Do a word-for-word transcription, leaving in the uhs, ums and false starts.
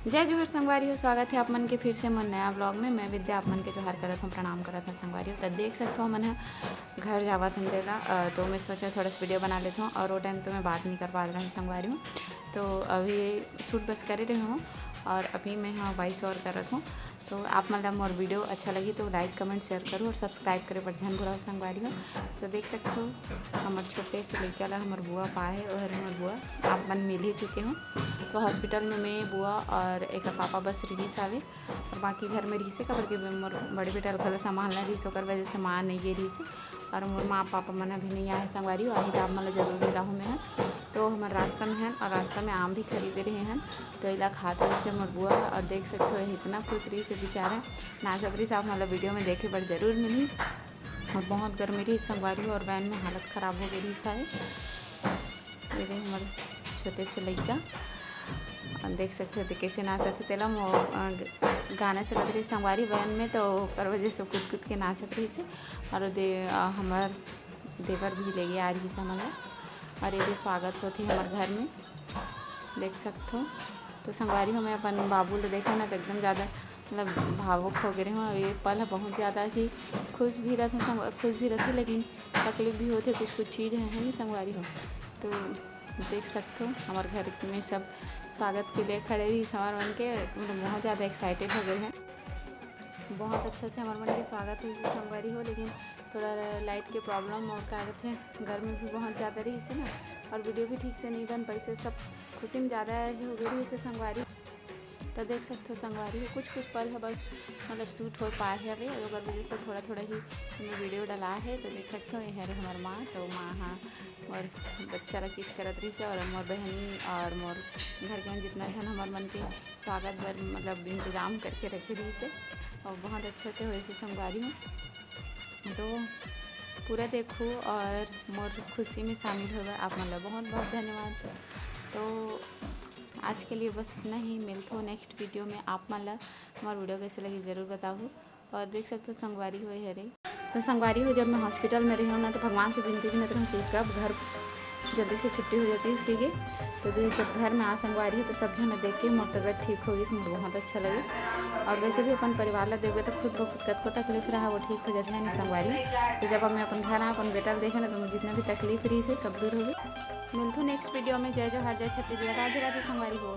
जय जोहार संगवारी हो, स्वागत हे आप मन के फिर से मोर नया vlog में। मैं विद्या आप मन के जोहार करत हूँ, प्रणाम करत हूँ संगवारी हो। त देख सकत हो, हमन ह घर जावत हन तेला, अ, तो मैं सोचा थोड़ा सा video बना लेत हूँ, और वो time तो मैं बात नहीं कर पात रहूँ संगवारी हो। तो अभी shoot बस करे रहे हूँ, और अभी मैं ह voice over करत हूँ। तो आप मन ला मोर video अच्छा लगही तो like, comment, share करो और subscribe करे बर झन भुलाओ संगवारी हो। तो देख सकत हो, हमर छोटे से लइका ला हमर बुआ पाए हे, ओहर हमर बुआ आप मन मिल ही चुके हो। तो hospital में मैं, बुआ और एक पापा बस रिहिस हावे, और बाकी घर में रिहिस हे, काबर कि मोर बड़े बेटा ल घलो संभालना रिहिस, ओकर वजह से माँ नइ गे रिहिस हे, और मोर माँ पापा मन अभी नइ आए संगवारी हो, आही त आप मन ला जरूर मिलाहूँ मैं ह। तो हमर रास्ता में हन, और रास्ता में आम भी खरीदे रहे हन, तो एला खात रहिस हे मोर बुआ ह, और देख सकत हो, इतना खुश रहिस हे बेचारा, नाचत रहिस। आप मन ला video में देखे बर जरूर मिलही। और बहुत गर्मी रहिस संगवारी हो, और van में हालत खराब हो गे रहिस हे। ये दे हमर छोटे से लइका, और देख सकत हो, ते कैसे नाचत हे। तेला मो-, अ, ग-, गाना चलत रहिस संगवारी van में, तो ओकर वजह से कूद कूद के नाचत रहिस हे। और दे, अ, हमर देवर भी लेगे आ रहिस हमन ला। और ये दे स्वागत होथे हमर घर में, देख सकत हो। तो संगवारी हो, मैं अपन बाबू ला देखा ना, तो एकदम ज़्यादा मतलब भावुक हो गे रहे हूँ। ये पल ह बहुत ज़्यादा ही खुश भी रहथे, संग-, खुश भी रहथे, लेकिन तकलीफ भी होथे, कुछ कुछ चीज़ है, है नहीं संगवारी हो। तो देख सकत हो, हमर घर में सब स्वागत के लिए खड़े रहिस हमर मन के, मतलब बहुत ज़्यादा excited हो गए हैं। बहुत अच्छा से हमर मन के स्वागत हुई संगवारी हो, लेकिन थोड़ा light के problem और का कहथे, गर्मी भी बहुत ज़्यादा रहिस हे ना, और video भी ठीक से नहीं बन पाइस हे, सब खुशी में ज़्यादा हो गए रहिस हे संगवारी। तो देख सकत हो संगवारी हो, कुछ कुछ पल ह बस मतलब shoot हो पाए हवे, ओकर वजह से थोड़ा थोड़ा ही मैं video डला है। तो देख सकत हो, ये हरे हमर माँ, तो माँ हा मोर बच्चा ला kiss करत रहिस हे, और मोर बहनी और मोर घर के जितना झन हमर मन के स्वागत बर मतलब इंतजाम करके रखे रहिस हे, और बहुत अच्छा से होइस हे संगवारी हो। तो पूरा देखो और मोर खुशी में शामिल होवे आप मन ला बहुत बहुत धन्यवाद। तो आज के लिए बस इतना ही, मिलथो next video में। आप मन ला हमार video कैसे लगी जरूर बताहू। और देख सकत हो संगवारी हो हरे, तो संगवारी हो, जब मैं hospital में रही हूँ ना, तो भगवान से विनती विनत रहूँ कि कब घर जल्दी से छुट्टी हो जाती इसके लिए। तो जब घर में आ संगवारी हो, तो सब झन देख के मोर तबियत ठीक हो गई, मोर बहुत अच्छा लगे। और वैसे भी अपन परिवार ला देखबे तो खुद ब खुद कतको तकलीफ रहा, वो ठीक हो जाथे, है नहीं संगवारी। तो जब अब मैं अपन घर आ, अपन बेटा ला देखे ना, तो मोर जितना भी तकलीफ रहिस हे, सब दूर हो गई। मिलथू next video में। जय जोहार, जय छत्तीसगढ़, राधे राधे संगवारी हो।